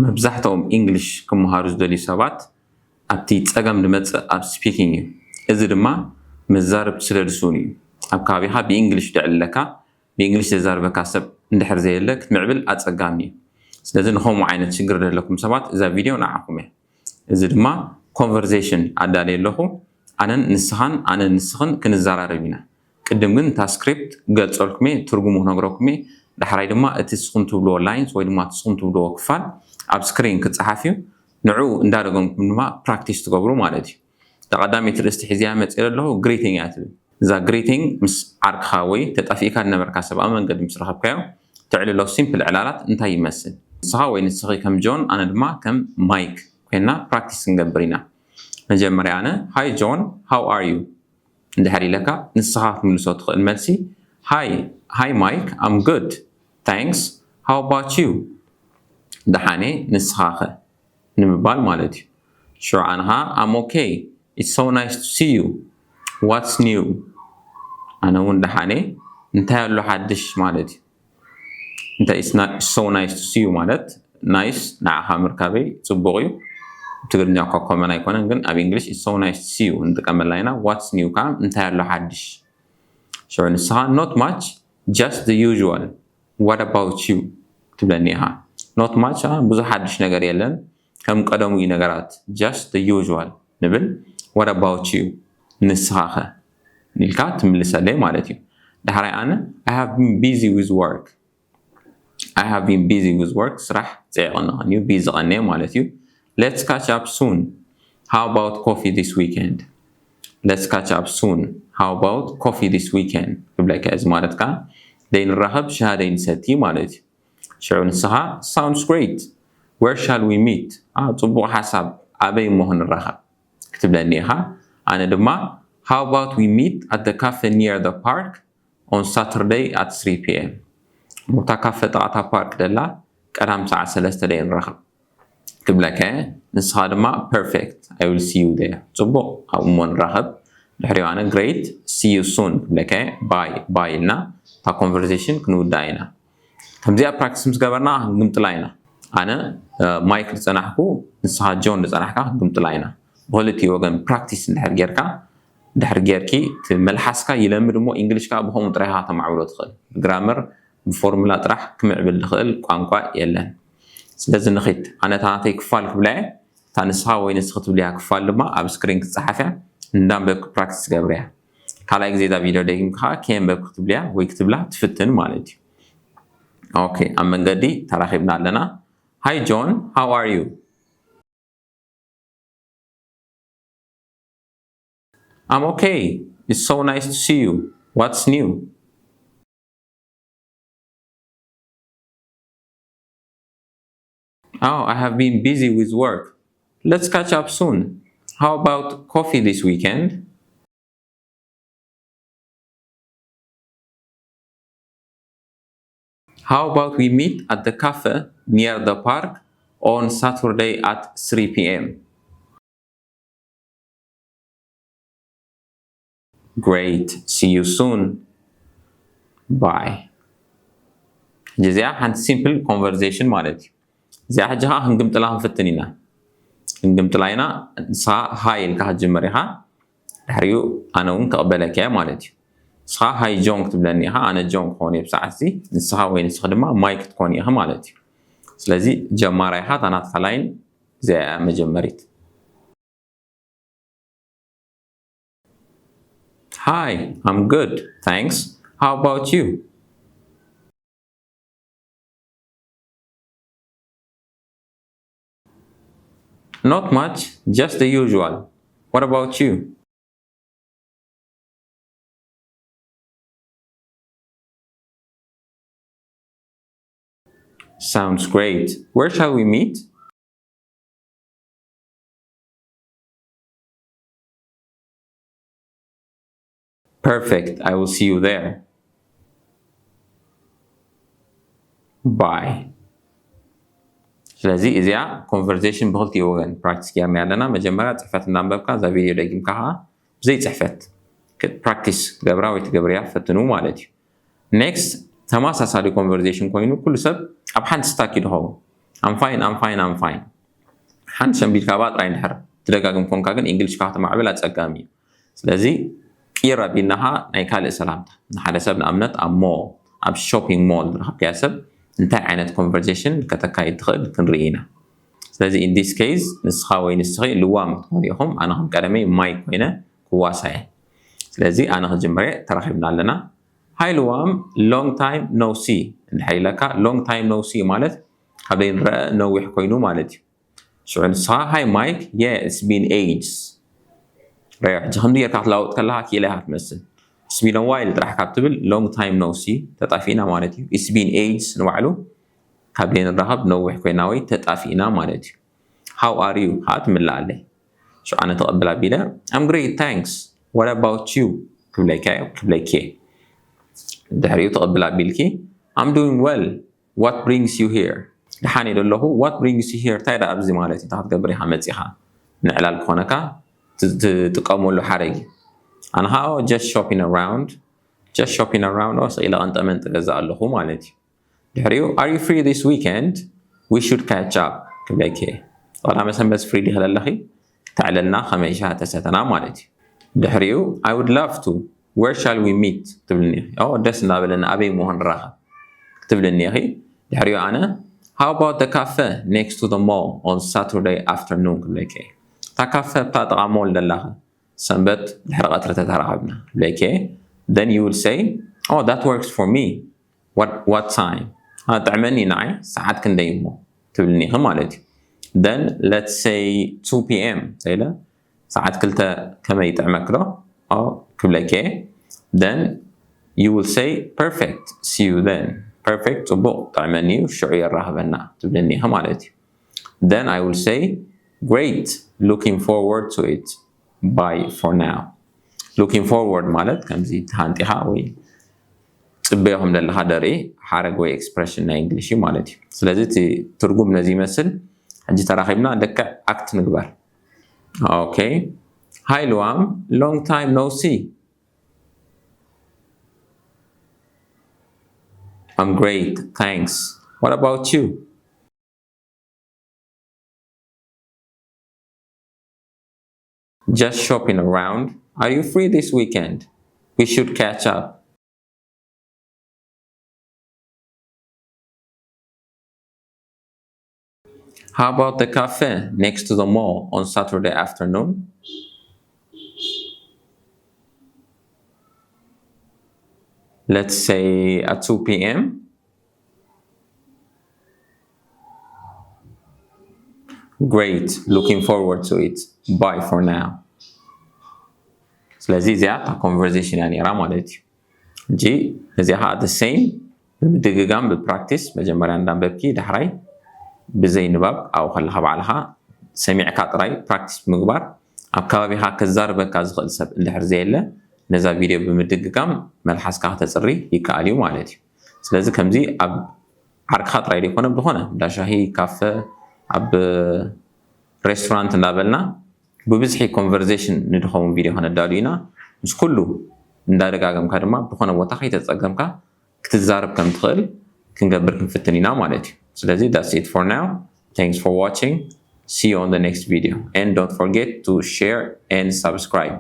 መብዛሕትኦም ኢንግሊሽ ክመሃሩ ዝደልዩ ሰባት ኣብቲ ጸገም ዝመጽእ ኣብ ስፒኪንግ እዩ። እዚ ድማ መዛርብ ስለ ዝስኡን እዩ። ኣብ ከባቢኻ ብኢንግሊሽ ድዕለካ፣ ብኢንግሊሽ ዘዛርበካ ሰብ እንድሕር ዘየለ ክትምዕብል ኣጸጋሚ እዩ። ስለዚ ንኸምኡ ዓይነት ሽግር ዘለኩም ሰባት እዛ ቪድዮ ንዓኹም እያ። እዚ ድማ ኮንቨርሴሽን ኣዳልየ ኣለኹ። ኣነን ንስኻን ኣነን ንስኽን ክንዘራረብ ኢና። ቅድም ግን እታ ስክሪፕት ክገልጸልኩም እየ፣ ትርጉሙ ክነግረኩም እየ። ዳሕራይ ድማ እቲ ንስኹም ትብልዎ ላይንስ ወይ ድማ እቲ ንስኹም ትብልዎ ክፋል ኣብ ስክሪን ክጸሓፍ እዩ። ንዕኡ እንዳደገምኩም ድማ ፕራክቲስ ትገብሩ ማለት እዩ። እታ ቀዳመይቲ ርእስቲ ሒዘያ መጽእ ኣለኹ፣ ግሪቲንግ እያ ትብል። እዛ ግሪቲንግ ምስ ዓርክኻ ወይ ተጣፊእካ ዝነበርካ ሰብ ኣብ መንገዲ ምስ ረኸብካዮ፣ ተዕልሎ ሲምፕል ዕላላት እንታይ ይመስል? ንስኻ ወይ ንስኺ ከም ጆን፣ ኣነ ድማ ከም ማይክ ኮይና ፕራክቲስ ክንገብር ኢና። መጀመርያ ኣነ፣ "Hi John, how are you?" እንድሕር ኢለካ፣ ንስኻ ክትምልሶ ትኽእል መልሲ፣ "Hi, hi Mike, I'm good, thanks. How about you?" ደሓኔ፣ ንስኻኸ? ንምባል ማለት እዩ። ሽዑ ኣነ ኸዓ፣ "I'm okay. It's so nice to see you. What's new?" ኣነ እውን ደሓኔ፣ እንታይ ኣሎ ሓድሽ ማለት እዩ። እንታይ is ni-, so nice to see you ማለት፣ ናይስ ንዓኻ ምርካበይ ጽቡቕ እዩ። ትግርኛ እኳ ኮመን ኣይኮነን፣ ግን ኣብ እንግሊሽ it's so nice to see you ንጥቀመላ ኢና። What's new ከዓ እንታይ ኣሎ ሓድሽ። ሽዑ ንስኻ፣ "Not much, just the usual. What about you?" ትብለኒ ኢኻ። Not much፣ አ፣ ብዙሕ ሓድሽ ነገር የለን፣ ከም ቀደሙ እዩ ነገራት፣ just the usual ንብል። "What about you?" ንስኻኸ? ኢልካ ትምልሰለይ ማለት እዩ። ዳሕራይ ኣነ፣ "I have been busy with work." I have been busy with work፣ ስራሕ ጽዒቕኒ ኸን እዩ፣ ቢዚ ቐንየ ማለት እዩ። "Let's catch up soon. How about coffee this weekend?" "Let's catch up soon. How about coffee this weekend?" ክብለካ እዚ ማለት ከኣ ደይ ንራኸብ፣ ሻሂ ደይ ንሰቲ ማለት እዩ። ሽዑ ንስኻ፣ "Sounds great. Where shall we meet?" አ፣ ጽቡቕ ሓሳብ፣ ኣበይ እሞ ክንራኸብ ክትብለኒ ኢኻ። ኣነ ድማ፣ "How about we meet at the cafe near the park on Saturday at three p.m." ኣብታ ካፈ ጥቓ እታ ፓርክ ደላ ቀዳም ሰዓት ሰለስተ ደይ ንራኸብ ክብለካ እየ። ንስኻ ድማ፣ "Perfect, I will see you there." ጽቡቕ፣ ኣብኡ እሞ ንራኸብ። ድሕሪኡ ኣነ፣ "Great, see you soon" ክብለካ እየ። "ባይ፣ ባይ" ኢልና እታ ኮንቨርሴሽን ክንውድኣ ኢና። ከምዚኣ ፕራክቲስ ምስ ገበርና ክንግምጥላ ኢና። ኣነ፣ እ፣ ማይክ ዝጸናሕኩ፣ ንስኻ ጆን ዝጸናሕካ ክንግምጥላ ኢና። ብኽልቲኡ ወገን ፕራክቲስ እንድሕር ጌርካ፣ እንድሕር ጌርኪ፣ እቲ መልሓስካ ይለምድ እሞ፣ እንግሊሽ ከኣ ብኸምኡ ጥራይ ኢኻ ከተማዕብሎ ትኽእል። ብግራመር፣ ብፎርሙላ ጥራሕ ክምዕብል ዝኽእል ቋንቋ የለን። ስለዚ ንኺድ፣ ኣነ እታ ናተይ ክፋል ክብላ እየ፣ እታ ንስኻ ወይ ንስኺ ትብልያ ክፋል ድማ ኣብ ስክሪን ክትጸሓፍ እያ፣ እንዳንበብኪ ፕራክቲስ ገብርያ። ካልኣይ ግዜ እዛ ቪድዮ ደጊምኪ ከኣ ከየንበብኪ ክትብልያ ወይ ክትብላ ትፍትን ማለት እዩ። ኦኬ፣ ኣብ መንገዲ ተራኺብና ኣለና። "Hi John, how are you?" "I'm okay. It's so nice to see you. What's new?" "Oh, I have been busy with work. Let's catch up soon. How about coffee this weekend?" "How about we meet at the cafe near the park on Saturday at three p.m.?" "Great. See you soon. Bye." ሕጂ እዚኣ ሓንቲ ሲምፕል ኮንቨርሴሽን ማለት እዩ። እዚኣ ሕጂ ኸዓ ክንግምጥላ ክንፍትን ኢና። ክንግምጥላ ኢና። ንስኻ ሃይ ኢልካ ክትጅምር ኢኻ። ድሕሪኡ ኣነ እውን ክቕበለካ እየ ማለት እዩ። ንስኻ ሃይ ጆን ክትብለኒ ኢኻ፣ ኣነ ጆን ክኸውን እየ ብሰዓት እዚ። ንስኻ ወይ ንስኺ ድማ ማይክ ክትኮኒ ኢኺ ማለት እዩ። ስለዚ ጀማራይ ኢኻ፣ እታ ናትካ ላይን እዚኣ እያ መጀመሪት። "Hi, I'm good, thanks. How about you?" "Not much, just the usual. What about you?" "Sounds great. Where shall we meet?" "Perfect. I will see you there. Bye." ስለዚ እዚኣ ኮንቨርሴሽን ብኽልቲኡ ወገን ፕራክቲስ ጌርና ኣለና። መጀመርያ ጽሕፈት እናንበብካ፣ እዛ ቪድዮ ደጊምካ ኸዓ ብዘይ ጽሕፈት ክ-፣ ፕራክቲስ ትገብራ ወይ ትገብርያ ፈትኑ ማለት እዩ። ኔክስት፣ ተመሳሳሊ ኮንቨርሴሽን ኮይኑ፣ ኩሉ ሰብ ኣብ ሓንቲ ስታክ እዩ ዝኸውን። I'm fine, I'm fine, I'm fine። ሓንቲ ሸምቢልካ ባ ጥራይ እንድሕር ትደጋግም ኮንካ ግን እንግሊሽካ ከተማዕብል ኣጸጋሚ እዩ። ስለዚ ቅይር ኣቢልና ኸዓ ናይ ካልእ ሰላምታ ንሓደ ሰብ ንኣብነት ኣብ ሞል ኣብ ሾፒንግ ሞል ዝረኸብካያ ሰብ እንታይ ዓይነት ኮንቨርሴሽን ከተካይድ ትኽእል ክንርኢ ኢና። ስለዚ in this case ንስኻ ወይ ንስኺ ልዋም ክትኮኑ ኢኹም። ኣነ ከም ቀደመይ ማይክ ኮይነ ክዋሳየ። ስለዚ ኣነ ክጅምር እየ። ተራኺብና ኣለና። ሃይ ልዋም long time no see እንድሕር ኢለካ long time no see ማለት ካብ ዘይንረአ ነዊሕ ኮይኑ ማለት እዩ። ሽዑ ንስኻ ሃይ ማይክ yeah it's been ages ረዮ ሕጂ ከምዚ ጌርካ ክትላውጥ ከለካ ክኢለ ኢካ ትመስል። It's been a while ጥራሕ ካብ ትብል long time no see ተጣፊእና ማለት እዩ። It's been ages ንባዕሉ ካብ ዘይንራኸብ ነዊሕ ኮይና ወይ ተጣፊእና ማለት እዩ። How are you ከዓ ትምልኣለይ። ሽዑ ኣነ ተቐብል ኣቢለ I'm great thanks what about you ክብለካ ክብለኪ ድሕሪኡ ተቐብል ኣቢልኪ I'm doing well what brings you here ደሓን እየ ደለኹ what brings you here እንታይ ደኣ ኣብዚ ማለት እዩ እንታይ ክትገብር ኢኻ መፂኻ ንዕላል ክኾነካ ትጥቀመሉ ሓረግ እዩ ኣነ ከዓ just shopping around just shopping around ስቕ ኢለ ቀንጠመንጢ ገዛ ኣለኹ ማለት እዩ ድሕሪኡ are you free this weekend we should catch up ክብለኪ እየ ቀዳመ ሰንበት ፍሪ ዲኺ ዘለኺ ተዕለልና ከመይ ሻሂ ተሰተና ማለት እዩ ድሕሪኡ I would love to where shall we meet ክትብልኒ ኢኺ ደስ እናበለኒ ኣበይ ምሆ ንራኸብ ክትብልኒ ኢኺ ድሕሪኡ ኣነ how about the cafe next to the mall on Saturday afternoon ክብለኪ እየ እታ ካፈ ኣብታ ጥቓ ሞል ደላኸ ሰንበት ድሕሪ ቀትሪ ተተራኸብና ክብለኪ እየ then you will say oh that works for me what, what time ጥዕመኒ ንዓይ ሰዓት ክንደይ እሞ ትብልኒ ኢኺ ማለት እዩ then let's say two p.m. ተይለ ሰዓት ክልተ ከመይ ይጥዕመክ ዶ ክብለኪ then you will say perfect see you then perfect ፅቡቕ ጥዕመኒ እዩ ሽዑ የራኽበና ትብልኒ ኢኺ ማለት እዩ then I will say great looking forward to it bye for now looking forward ማለት ከምዚ ተሃንጢኻ ወይ ፅበዮ ከም ዘለካ ደርኢ ሓረግ ወይ expression ናይ English እዩ ማለት እዩ ስለዚ እቲ ትርጉም ነዚ ይመስል ሕጂ ተራኺብና ልክዕ act ንግበር okay hi ልዋም long time no see I'm great thanks what about you Just shopping around. Are you free this weekend? We should catch up. How about the cafe next to the mall on Saturday afternoon? Let's say at two p.m. Great, looking forward to it. Bye for now. ስለዚ እዚኣ እታ conversation እያ ነይራ ማለት እዩ ሕጂ እዚኣ ከዓ the same ብምድግጋም ብ practice መጀመርያ እንዳንበብኪ ዳሕራይ ብዘይ ንባብ ኣብኡ ከለካ ባዕልካ ሰሚዕካ ጥራይ practice ብምግባር ኣብ ከባቢካ ከዛርበካ ዝኽእል ሰብ እንድሕር ዘየለ ነዛ video ብምድግጋም መልሓስካ ክተፅሪ ይከኣል እዩ ማለት እዩ ስለዚ ከምዚ ኣብ ዓርክኻ ጥራይ ዘይኮነ ብዝኾነ እንዳ ሻሂ ካፈ ኣብ restaurant እንዳበልና ብብዝሒ conversation ንድኸውን video ከነዳሉ ኢና ምስ ኩሉ እንዳደጋገምካ ድማ ብዝኾነ ቦታ ከይተፀገምካ ክትዛረብ ከም ትኽእል ክንገብር ክንፍትን ኢና ማለት እዩ ስለዚ that's it for now thanks for watching see you on the next video and don't forget to share and subscribe